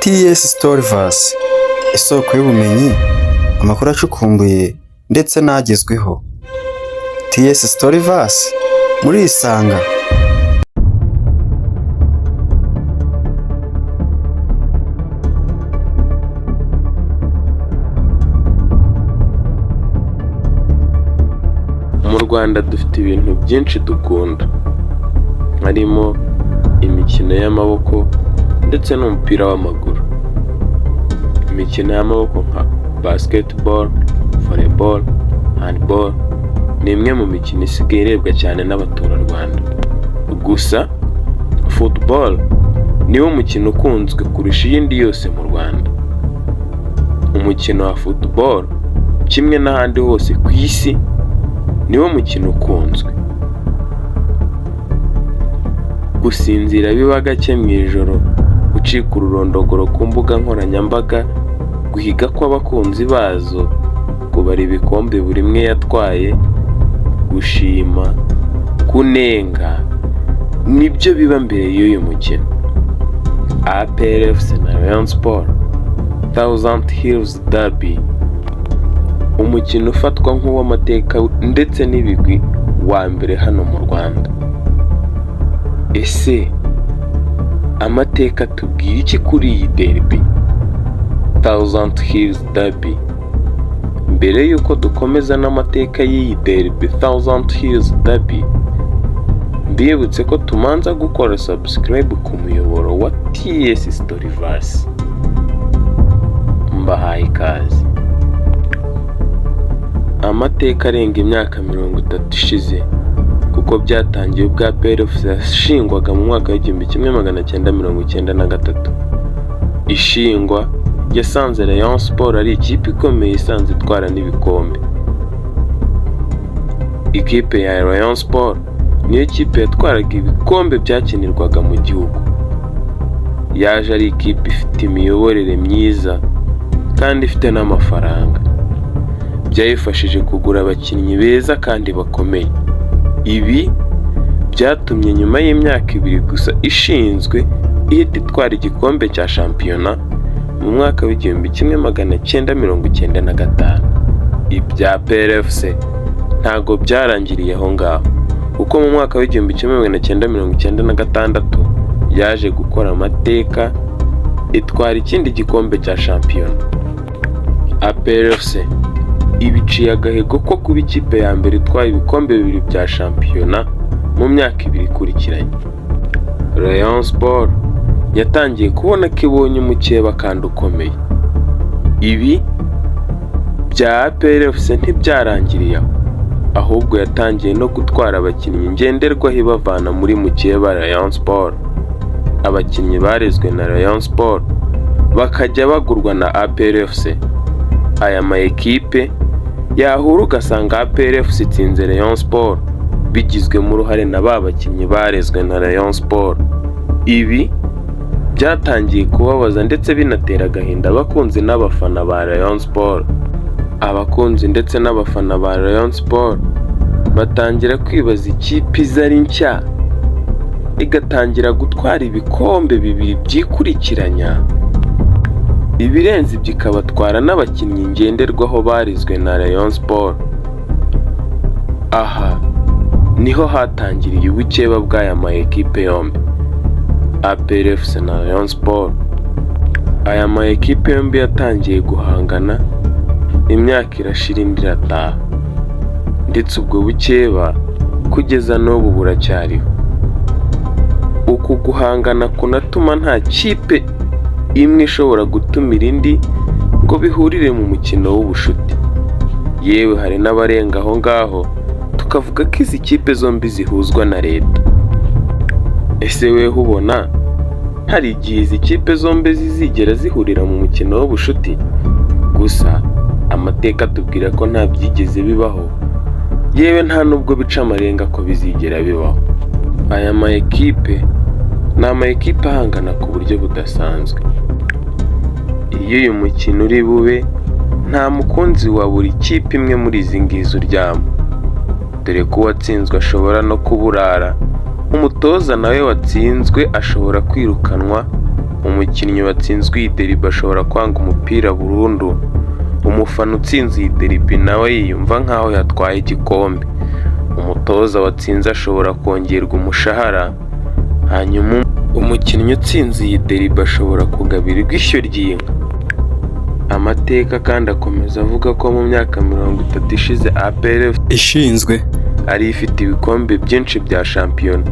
TS Storyverse, isoko y'ubumenyi, amakuru acukumbuye ndetse n'agezweho. TS Storyverse, murisanga. Mu Rwanda dufite ibintu byinshi dukunda, harimo imikino y'amaboko ndetse n'umupira w'amaguru. Imikino y'amaboko nka basketball, volleyball, handball ni imwe mu mikino isigaye irebwa cyane n'abaturarwanda. Gusa football niwo mukino ukunzwe kurusha iyindi yose mu Rwanda. Umukino wa football, kimwe n'ahandi hose ku isi, niwo mukino ukunzwe. Gusinzira biba gake mu ijoro, gucika ururondogoro ku mbuga nkoranyambaga, guhiga kw'abakunzi bazo, kubara ibikombe buri imwe yatwaye, gushima, kunenga, nibyo biba mbere y'uyu mukino. APR FC na Rayon Sports, Thousand Hills Derby, umukino ufatwa nk'uw'amateka ndetse n'ibigwi wa mbere hano mu Rwanda. Ese amateka atubwira iki kuri iyi derby, Thousand Hills Derby? Mbere y'uko dukomeza n'amateka y'iyi derby, Thousand Hills Derby, mbibutse ko tumanza gukora subscribe ku muyoboro wa TS Storyverse. Mbahaye ikaze. Amateka arenga imyaka 30 ishize, kuko byatangiye ubwo APR FC yashingwaga mu mwaka w'1993. Ishingwa yasanze Rayon Sports ari ikipe ikomeye isanzwe itwara n'ibikombe. Ikipe ya Rayon Sports niyo kipe yatwaraga ibikombe byakinirwaga mu gihugu. Yaje ari ikipe ifite imiyoborere myiza kandi ifite n'amafaranga. Byayifashije kugura abakinnyi beza kandi bakomeye. Ibi byatumye nyuma y'imyaka 2 gusa ishinzwe ihita itwara igikombe cya shampiyona mu mwaka w'1995. Ibya APR FC ntabwo byarangiriye aho ngaho, kuko mu mwaka w'1996 yaje gukora amateka itwara ikindi gikombe cya shampiyona. APR FC ibiciye agahigo ko kuba ikipe ya mbere itwaye ibikombe bibiri bya shampiyona mu myaka 2 ikurikiranye. Rayon Sports yatangiye kubona ko ibonye umukeba kandi ukomeye. Ibi bya APR FC ntibyarangiriye aho, ahubwo yatangiye no gutwara abakinnyi ngenderwaho ibavana muri mukeba Rayon Sports. Abakinnyi barezwe na Rayon Sports bakajya bagurwa na APR FC. Aya ma ekipe yahura ugasanga APR FC itsinze Rayon Sports bigizwemo uruhare na ba bakinnyi barezwe na Rayon Sports. Ibi byatangiye kubabaza ndetse binatera agahinda abakunzi n'abafana ba Rayon Sports. Abakunzi ndetse n'abafana ba Rayon Sports batangira kwibaza ikipe iza ari nshya igatangira gutwara ibikombe bibiri byikurikiranya, ibirenze ibyo ikabatwara n'abakinnyi ngenderwaho barizwe na Rayon Sports. Aha niho hatangiriye ubukeba bw'aya ma ekipe yombi, APR FC na Rayon Sports. Aya ma ekipe yombi yatangiye guhangana, imyaka irashira indi irataha, ndetse ubwo bukeba kugeza n'ubu buracyariho. Uku guhangana kunatuma nta kipe imwe ishobora gutumira indi ngo bihurire mu mukino w'ubushuti. Yewe, hari n'abarenga aho ngaho tukavuga ko izi kipe zombi zihuzwa na leta. Ese weho ubona hari igihe izi kipe zombi zizigera zihurira mu mukino w'ubushuti? Gusa amateka atubwira ko nta byigeze bibaho, yewe nta nubwo bica amarenga ko bizigera bibaho. Aya ma ekipe ni ama ekipe ahangana ku buryo budasanzwe. Iyo uyu mukino uri bube, nta mukunzi wa buri kipe imwe muri izi ngizi uryama, dore ko uwatsinzwe ashobora no kuburara, umutoza nawe watsinzwe ashobora kwirukanwa. Umukinnyi watsinzwe iyi derby ashobora kwanga umupira burundu. Umufana utsinze iyi derby nawe yiyumva nk'aho yatwaye igikombe. Umutoza watsinze ashobora kongerwa umushahara, hanyuma umukinnyi utsinze iyi derby ashobora kugabirirwa ishyo ry'inka. Amateka kandi akomeza avuga ko mu myaka 30 ishize APR ishinzwe ari ifite ibikombe byinshi bya shampiyona,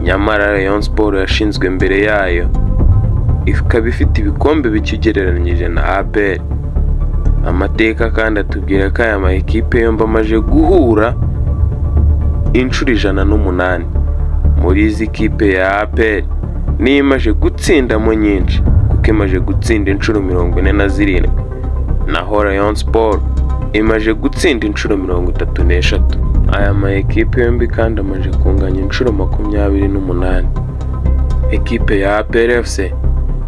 nyamara Rayon Sports yashinzwe mbere yayo ikaba ifite ibikombe bike ugereranyije na APR. Amateka kandi atubwira ko aya ma ekipe yombi amaze guhura inshuro 108. Muri izi, kipe ya APR niyo imaze gutsindamo nyinshi, kuko imaze gutsinda inshuro 47, naho Rayon Sports imaze gutsinda inshuro 33. Aya ma ekipe yombi kandi amaze kunganya inshuro 28. Ekipe ya APR FC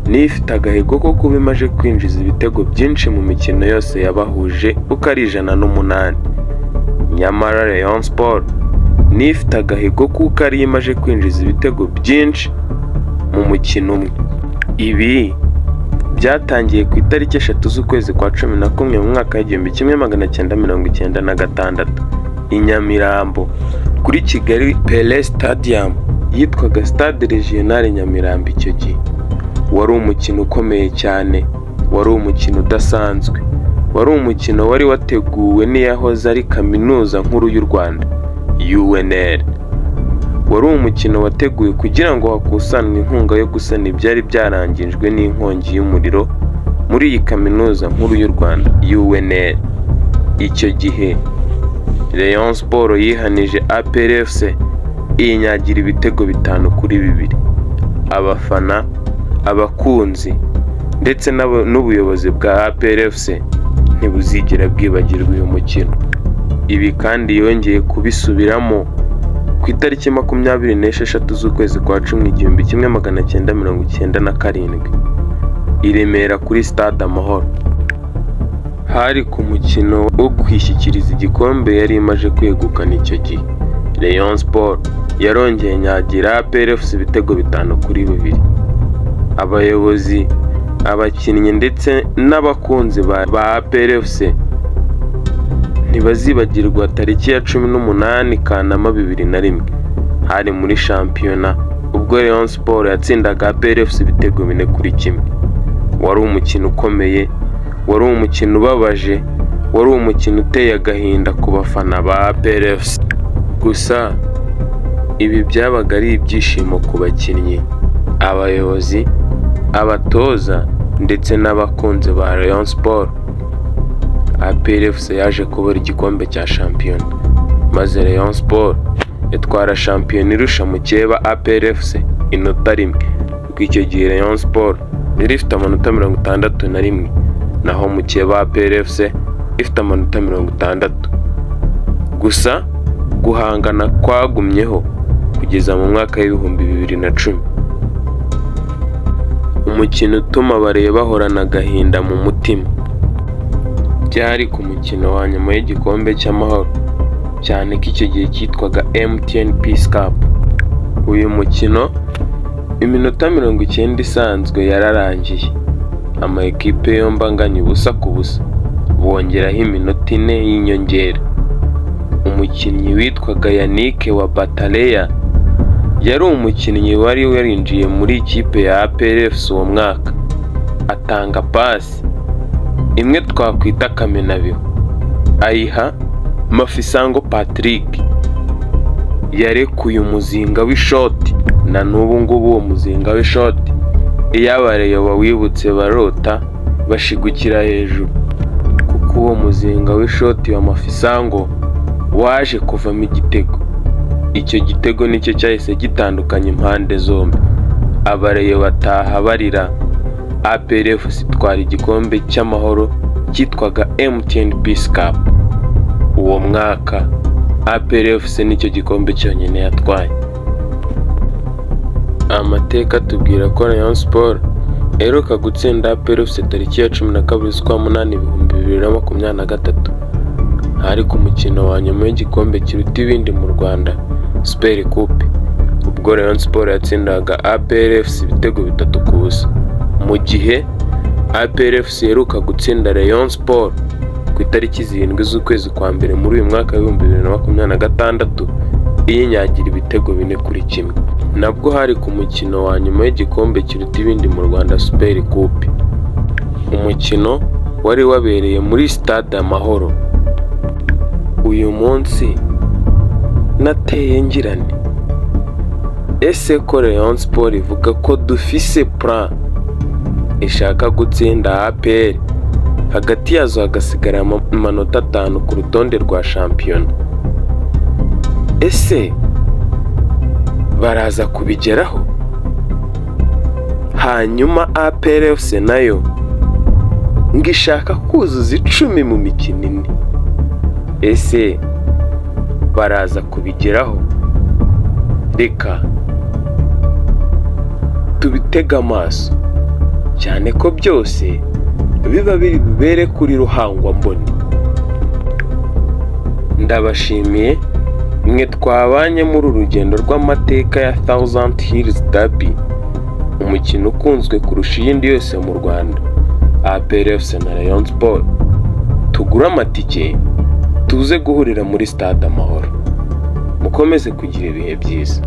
niyo ifite agahigo ko kuba imaze kwinjiza ibitego byinshi mu mikino yose yabahuje uko ari 108, nyamara Rayon Sports niyo ifite agahigo kuko ariyo imaze kwinjiza ibitego byinshi mu mukino umwe. Ibi byatangiye ku itariki 3 z'ukwezi kwa 11 mu mwaka w'1996 i Nyamirambo kuri Kigali Pele Stadium, yitwaga Stade Regional Nyamirambo icyo gihe. Wari umukino ukomeye cyane, wari umukino udasanzwe, wari umukino wari wateguwe n'iyahoze ari Kaminuza Nkuru y'u Rwanda, UNR. Wari umukino wateguwe kugira ngo hakusanwe inkunga yo gusana ibyari byarangijwe n'inkongi y'umuriro muri iyi Kaminuza Nkuru y'u Rwanda, UNR. Icyo gihe Rayon Sports yihanije APR FC iyinyagira ibitego 5-2. Abafana, abakunzi ndetse n'ubuyobozi bwa APR FC ntibuzigera bwibagirwa uyu mukino. Ibi kandi yongeye kubisubiramo ku itariki 26 z'ukwezi kwa cumi 1997 i Remera kuri Stade Amahoro. Hari ku mukino wo kwishyikiriza igikombe yari imaze kwegukana icyo gihe. Rayon Sports yarongeye inyagira APR FC ibitego 5-2. Abayobozi, abakinnyi ndetse n'abakunzi ba APR FC ntibazibagirwa tariki ya 18 Kanama 2001. Hari muri shampiyona ubwo Rayon Sports yatsindaga APR FC ibitego 4-1. Wari umukino ukomeye, wari umukino ubabaje, wari umukino uteye agahinda ku bafana ba APR FC. Gusa ibi byabaga ari ibyishimo ku bakinnyi, abayobozi, abatoza ndetse n'abakunzi ba Rayon Sports. APR FC yaje kubura igikombe cya shampiyona, maze Rayon Sports itwara shampiyona irusha mukeba APR FC inota rimwe, kuko icyo gihe Rayon Sports yari ifite amanota 61, naho mukeba APR FC ifite amanota 60. Gusa guhangana kwagumyeho kugeza mu mwaka w'2010. Umukino utuma abareba bahorana agahinda mu mutima. Byari ku mukino wa nyuma w'igikombe cy'amahoro, cyane ko icyo gihe cyitwaga MTN Peace Cup. Uyu mukino iminota 90 isanzwe yararangiye, ama ekipe yombi anganya 0-0, bongeraho iminota 4 y'inyongera. Umukinnyi witwaga Yannick wa Bataleya yari umukinnyi wari warinjiye muri ikipe ya APR FC uwo mwaka, atanga pasi imwe twakwita kamenabihu, ayiha Mafisango Patrick yarekuye umuzinga w'ishoti. Na n'ubu ngubu uwo muzinga w'ishoti iyo abareyo bawibutse barota bashigukira hejuru, kuko uwo muzinga w'ishoti wa Mafisango waje kuvamo igitego. Icyo gitego nicyo cyahise gitandukanya impande zombi, abareyo bataha barira. APR FC itwara igikombe cy'amahoro cyitwaga MTN Peace Cup. Uwo mwaka APR FC nicyo gikombe cyonyine yatwaye. Amateka atubwira ko Rayon Sports iheruka gutsinda APR FC tariki ya 12 z'ukwa munani 2023. Hari ku mukino wa nyuma w'igikombe kiruta ibindi mu Rwanda, Super Coupe. Ubwo Ubwo Rayon Sports yatsindaga APR FC ibitego 3-0, mu gihe APR FC iheruka gutsinda Rayon Sports ku itariki 7 z'ukwezi kwa mbere muri uyu mwaka wa 2026, iyinyagira ibitego 4-1. Nabwo hari ku mukino wa nyuma w'igikombe kiruta ibindi mu Rwanda, Super Coupe, umukino wari wabereye muri Stade Amahoro. Uyu munsi nateye ngira nti: "Ese ko Rayon Sports ivuga ko dufise plan, ishaka gutsinda APR, hagati yazo hagasigara amanota 5 ku rutonde rwa shampiyona, ese baraza kubigeraho?" Hanyuma APR FC nayo ngo ishaka kuzuza 10 mu mikino 4, ese baraza kubigeraho? Reka tubitege amaso, cyane ko byose biba biri bubere kuri Ruhangwamboni. Ndabashimiye mwe twabanye muri uru rugendo rw'amateka ya Thousand Hills Derby, umukino ukunzwe kurusha iyindi yose mu Rwanda, APR FC na Rayon Sports. Tugure amatike tuze guhurira muri Stade Amahoro. Mukomeze kugira ibihe byiza.